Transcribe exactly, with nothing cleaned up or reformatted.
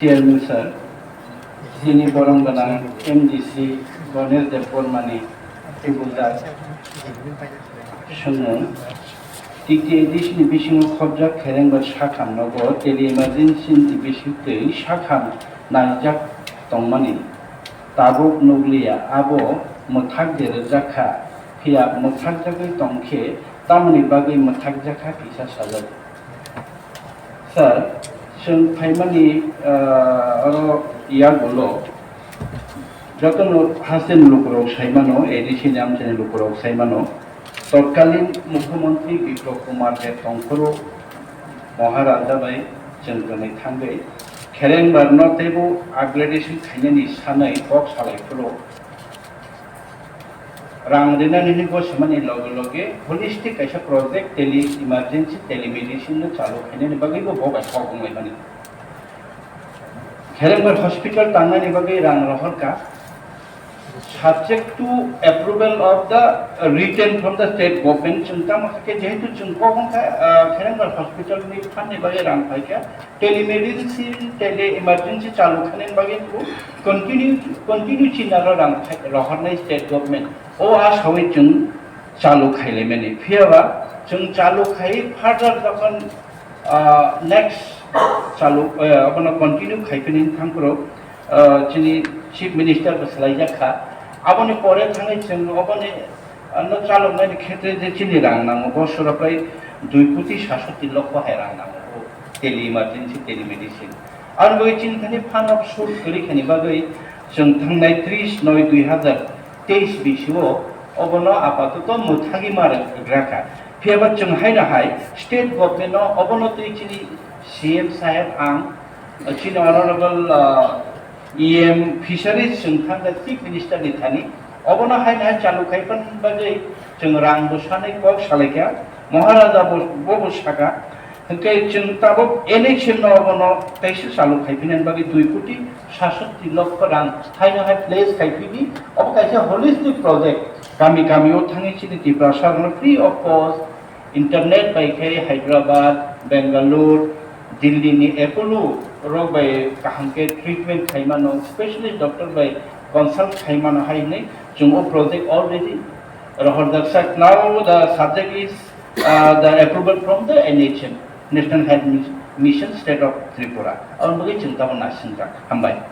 Chairman sir, chini borom gwnang M D C Ganesh Debbarmani tubujak swngmung. T T A D C ni bisingo khobjak kherengbar sakham nogo tele emergency ni bisingtwi sakham naijak tongmani tabuk nukliya, abo mwthak de rwjak kha, phiya mwthakjagwi tongkhe tamoni bagwi mwthakjak kha kisa sajak. Sir, chwng phaimani, ah, oro yagulo jotono haste ni lukurok saimano, A D C ni amchaini lukurok saimano, totkalin Mukhyamantri Biplab Kumar Deb tongphuru Maharaja bai chwng tongwi thangwi kherengbarno teibo upgradation khainani sanwi kok salaiphuru rang rinani hwnwi bo swmani loge loge holistic kaisa project tele emergency telemedicine no chalu khainani bagwi bo bo bai kok wnglaimani. Kherengbar hospital tangnani bagwi rang rohorkha, subject to approval of the written from the state government. Chwng tamo khe jehetu chwng kok wngkha, ah, Kherengbar hospital ni phan ni bagwi rang phaikha, telemedicine, tele emergency chalu khainani bagwi bo continue, continue chinaro rang khai-, rohornai state government. O a sawi chwng chalu khailaimani. Phiyaba chwng chalu khai further jokhon, ah, next chalu, eh, abono continue khaiphini thangphuru, ah, chini Chief Minister bo swlaijak kha. Aboni pore thangwi chwng oboni, ah, no chaloknani khetre je chini rang nango, bo sura prai dui koti satsoti lokho hai rang nango, o tele emergency, telemedicine. Aboni bagwi chini thani fund of source kwrwi khani bagwi chwng thangnai tris noi dui hazar teis bisio obono apatoto mwthagwi ma rwgrakha. Phiyaba chwng haino hai state government no obono twi chini C M saheb ang, chini honorable, ah, E M Fisheries chwng thangkha Chief Minister ni thani, obono haino hai chalu khai phan bagwi chwng rang bo sanai kok salaikha, Maharaja bo, bo, bo saka. Hwnkhe chwng tabuk N H M no obono teisa chalu khai phinani bagwi dui koti satsoti lokho rang haino hai pledge khai phidi, obo kaisa holistic project, kami kami o thangwi chini Tiprasa rokno free of cost internet bai khe Hyderabad, Bangalore, Delhi ni Apollo rok bai kaham khe treatment khai mano, specialist doctor bai consult khai mano hai hwnwi chwng o project already rohorjak sak. Now the subject is, uh, the approval from the N H M, National Health Mis-, Mission, State of Tripura. Aboni bagwi chwng tabuk naisingkha. Hambai.